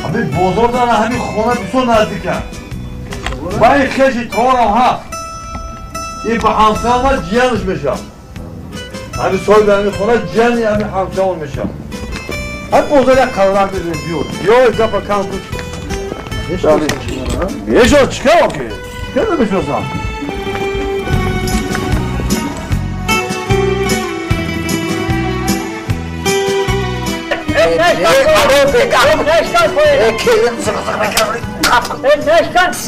Ҳамин бозор дара ҳамин хона бисёр наздика. Ва ин хеши торам ҳаст. Ин ба ҳамсояма ҷиянаш мешавад. Ҳамин соҳиби ҳамин хона ҷияни ҳамин ҳамсоямон мешавад. Ҳамин бозор як қалам бизанем, биё. Биё, гапа кам кун. Мешнос, чӣ кар охи? Чӣ кар намешносам?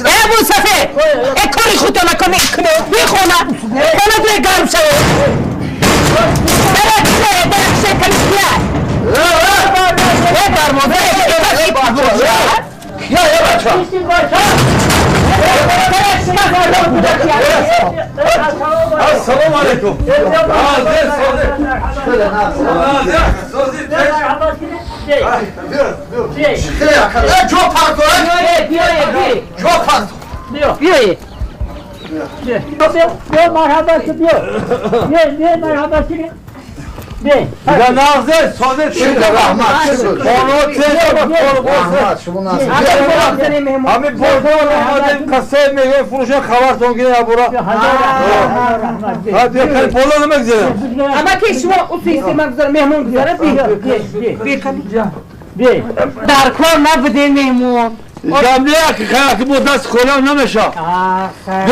ای مصطفی، ای کاری خودت نکنی، بی خونه، خونه دوی گرم شوی. برک برک شکل کیا؟ ای گرم، یا یا بچه. السلام علیکم. ҳамин бозор омадем, касе мегӯем фурӯша хабартон гирем абура. Боло намегзарем. Амаки шумо усиси магзар меҳмон гузара би. Дар кор набуде меҳмон. Ҷамъия ки ки бо даст холам намеша.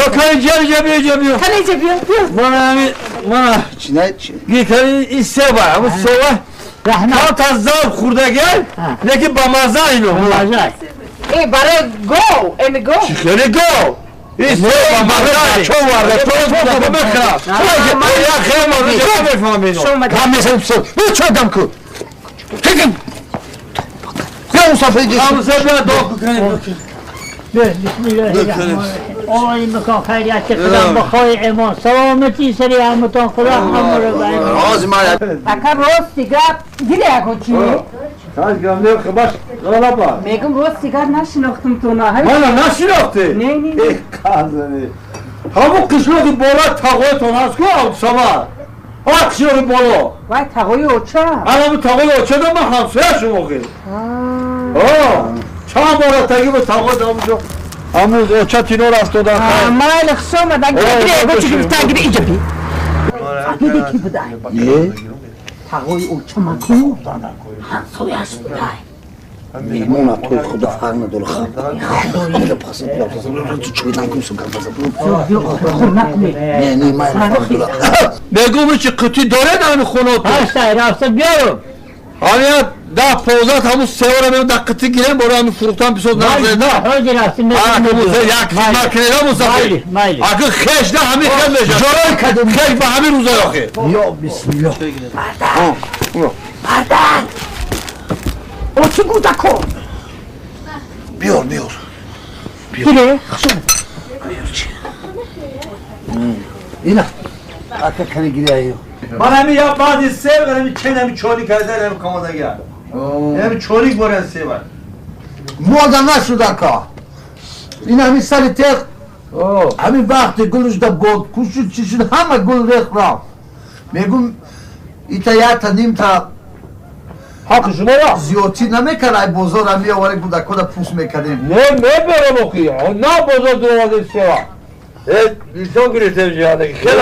Ё кани ҷа ҷа биё ҷа биё. Кани ҷа биё биё. Мана ҳамин мана ги кани ин себа, ҳамин себа. Раҳмат аз зав хӯрдагай, лекин ба маза ино. Э барои гов, эми гов. Чӣ хеле гов? Ин себ ба маза чо варда, то ба мехӯра. Я хел ма мефаҳмам ино. Чо дам ку? Чекин. Я мусафир ҳамса биё дуо кунем. آقای مکان خیریت خدا بخوای امام سلامتی سری همتان خدا همه رو راز ما اکا راستی گپ دیدی اکا چی؟ خاش گم خباش غلطا میگم راستی گپ نشناختم تو نه من نشناختی؟ نه نه ای قازنی همون قشلاقی بالا تاقای هست کو سما آ قشلاقی بالا وای تاقای اوچه الان تاقای اوچه دم من همسایه شما خیلی آه چند بار تاقی به تاقای دم امروز اوچه تینو رفت دادن مایل خوش آمدن گیره گو چی گرفتن گیره اینجا بی فهمیدی کی بودای؟ نه تاقای اوچه مکو همسایه‌اش بودای مهمون توی خدا فرق نداره خب خدایی پس چی نکنم سو نه نه من بگو چی قطی داره در خونه تو هشت رفته بیارم همین ده پوزات همون سه بار میرم ده قطی گیرم برای همین فروختن بیسود نازه نه حاجی رفتیم یک مکنه مصطفی اگه خش نه همین خیل میشه جرای کدوم خش به همین روزای آخر یا بسم الله مردان مردان او چی گودا کن بیار بیار بیار خشون اینا اکا کنی گیری ایو من همین یا بعضی سه بار همین چند همین چوری کرده همین کاماده گرد همین چوری برن سه بار موازم نشد اکا این همین سر تیغ همین وقتی گلش دا گل کشید چی شد همه گل ریخت رفت میگم ایتا یا تا نیم تا حق شما را زیادی نمیکرد ای بازار هم میآوره گودکا دا پوست میکردیم نه میبرم اخی نه بازار دروازه سه بار ایسان گرفتم جیانه خیلی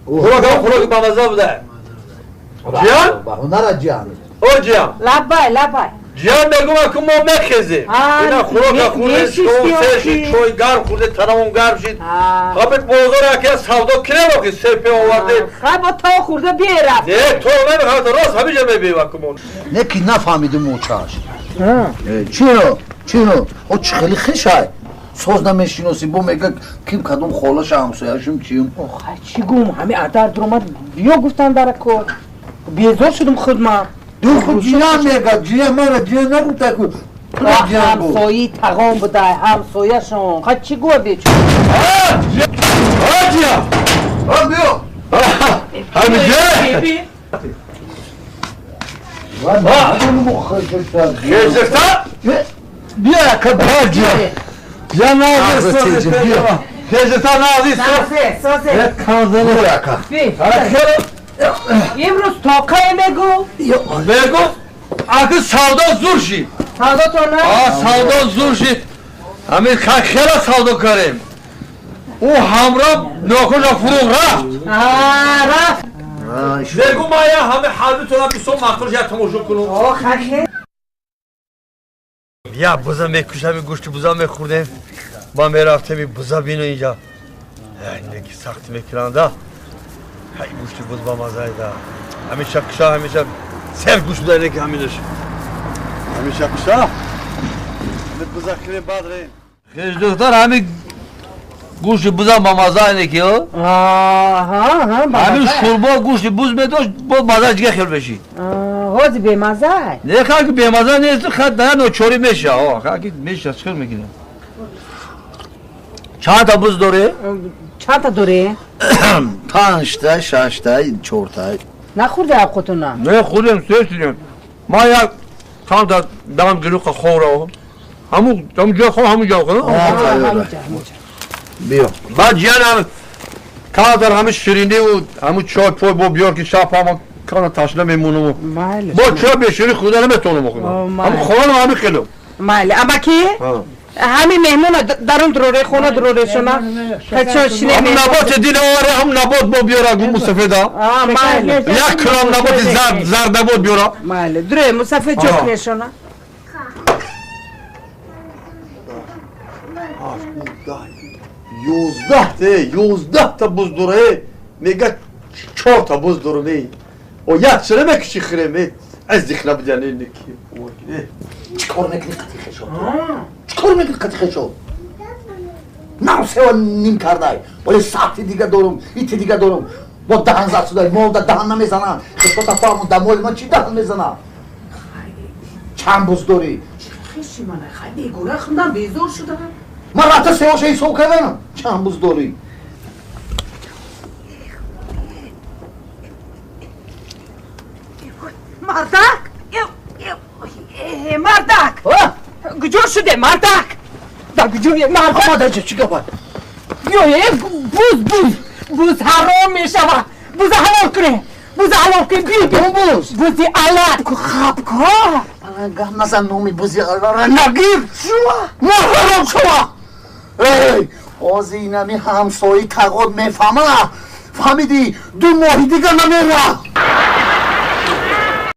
خوراک خوراک بامزه بوده جیان؟ هنر جیان او جیان لبای لبای جیان میگم اکو ما مخیزیم اینا خوراک خورده سه شید چای گرم خورده تنمون گرم شید خب بازار اکی از سودا کنه واقعی سرپه آورده خب تا خورده بیرفت نه تو نمیخواد راست همیشه میبی وکمون نه که نفهمیدم اوچاش چرا چرا او چه خیلی خشای соз намешиносӣ бо мега ким кадом холаша ҳамсояшум чиюм охай чӣ гум ҳами адар дуромад биё гуфтан дар кор безор шудум худ ман ду худ ҷия мега ҷия мара ҷия нагуфта ку ҳамсои тағом будай ҳамсояшон хай чӣ гуа бечо ҷия биё ҳамиҷа хешта биё яка ҷия Ya nazi sozi Tejita nazi sozi sozi kanzını яка имрӯз тоқае мегу мегу аки савдо зур шид Савдо на? Савдо зур шид. Ҳамин хела савдо кардем. Ӯ ҳамроҳ нохуша фурӯғ рафт. Рафт. Мегӯ ман я ҳама ҳардутона бисёр маъқул я тамошо кунам. Я буза мекушам, гӯшти буза мехӯрдем. Ма мерафтем буза бино инҷа. Неки сахт мекунанда. Ҳай гӯшти буз ба мазаида. Ҳамеша куша, ҳамеша сер гӯшт буда неки ҳаминаш. Ҳамеша куша. Буза хӯрем баъд рем. Хеш духтар ҳамин гӯшти буза ба маза неки, о? Ҳамин шӯрбо гӯшти буз медошт, бо маза ҷига хел мешид. Ҳози бемаза? Не, хаки бемаза нест, хат дая ночорӣ меша, о, хаки меша, чӣ хел мекунем? Чанд та буз дорӣ? Чанд та дорӣ? Панҷта, шашта, чорта. Нахӯрда авқотуна? Не, хӯрдем, сер шудем. Ман як чанд та дам гирӯқа хӯра. Ҳамун ҷо хо, ҳамун ҷо хо. Биё. Баъд ҷиянам кадар ҳамин шириниву ҳамун чой пой бо биёр ки шаб ҳама кана ташна мемонам. Бо чой беширин хӯрда наметавонам охӯрам. Ҳамун хонам ҳамин хело. Майли, амаки? Ҳамин меҳмона дарун дуроре, хона дуроре шуна. Ҳам наботи дил оваре, ҳам набот бо биёра гу мусафеда. Майли. Як килом наботи зард, зард набот биёра. Майли, дуре мусафед ҷо кунешона. Ёздаҳта буз дора, мега чорта буз дорам. О як чира мекуши хӯрем, аз дихна бидян неки. Чикор мекунӣ қати хешот? Чикор мекунӣ қати хешот? Нав сева ним кардай. Вале саати дига дорум, ити дига дорум. Бо даҳан зад шудай, мол да даҳан намезанам. Хешота фаҳму да моли ман чи даҳан мезанам? Чанд буз дорӣ? Хеши мана, хай бегуна хундан безор шудам. Ман рафта севоша ҳисоб карданам. Чанд буз дорӣ? Мардак! Мардак! Куҷо шуде, мардак? Да куҷое, мардак? Омадаҷа, чӣ гапа? Биёе, буз, буз! Буз ҳаром мешава! Буза ҳалол кунем! Буза ҳалол кунем, биё, биё! Буз? Бузи алла! Хабко! Гап назан номи бузи аллара нагир! Шума! Мо ҳаром шума! Эй, ҳози инами ҳамсои кағод мефаҳма! Фаҳмидӣ, 2 моҳи дига намера!